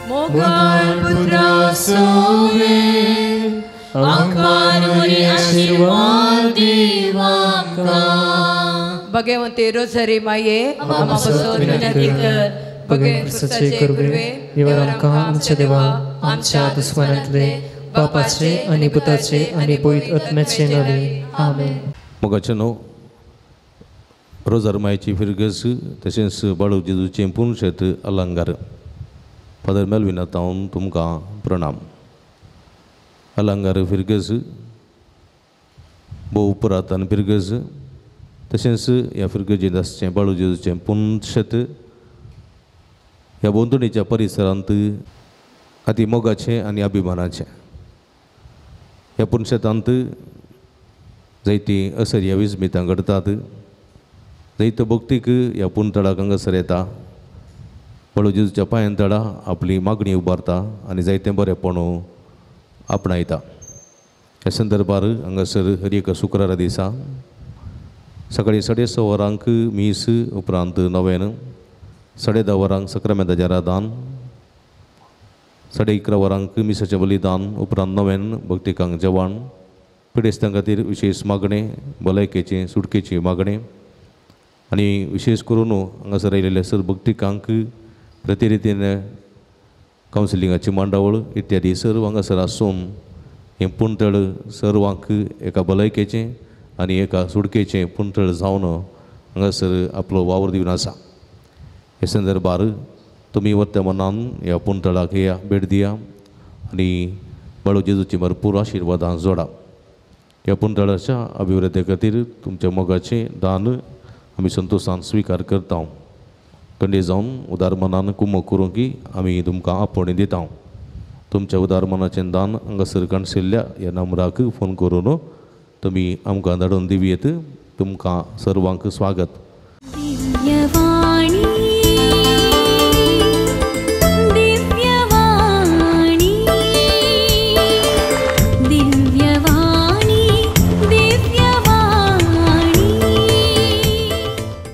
मोगाळ पुत्रा सोवे आमकां वरी आशीर्वाद दीव आमकां भगवंती रोजरी माये आम्हा पासून विनंती कर भगवंत क्रिस्ताचे कृपे निवार आमकां आमच्या देवा आमच्या दुस्मानांतले बापाचे आनी पुताचे आनी पवित्र आत्म्याचे नावे आमेन. मोगाचे न्हू रोजार मायची फिरगस तशेंच बाळू जेजूचें पुनशेत अलंकार फादर मेलविना तावन तुमकां प्रणाम. अलंकार फिरगस भोव पुरातन फिरगस तशेंच ह्या फिरगजेंत आसचें बाळू जेजूचें पुनशेत ह्या भोंवतणीच्या परिसरांत अती मोगाचें आनी अभिमानाचें. ह्या पुनशेतांत जायतीं असर्या विस्मितां घडटात जायतो भक्तीक ह्या पुनतळाक हांगासर येता बाळू जेजूच्या पांयां तळा आपली मागणी उबारता आनी जायतें बरेंपण आपणायता. ह्या संदर्भार हांगासर हर एका शुक्रारा दिसा सकाळीं 6:30 वरांक मीस उपरांत नव्यान 10:30 वरांक सक्रामेंताचें आराधन 11:30 वरांक मिसाचें बलिदान उपरांत नव्यान भक्तिकांक जेवण पिडेस्तां खातीर विशेश मागणें भलायकेचें सुटकेचें मागणें आनी विशेश करून हांगासर आयिल्ल्या सर भक्तिकांक प्रतिरितीन कावन्सिलिंगाची मांडावळ इत्यादी सर्व हांगासर आसून हें पुणतळ सर्वांक एका भलायकेचें आनी एका सुटकेचें पुणतळ जावन हांगासर आपलो वावर दिवन आसा. हे संदर्भार तुमी वर्तमानान ह्या पुणतळाक या भेट दिया आनी बाळू जेजूची भरपूर आशिर्वादां जोडा. ह्या पुणतळाच्या अभिवृद्धी खातीर तुमच्या मोगाचें दान आमी संतोशान स्विकार करता. कंडे जावन उदार मनान कुमक करूंक आमी तुमकां आपोवणें दिता. तुमच्या उदार मनाचें दान हांगासर काणशिल्ल्या ह्या नंबराक फोन करून तुमी आमकां धाडून दिवयेत. तुमकां सर्वांक स्वागत.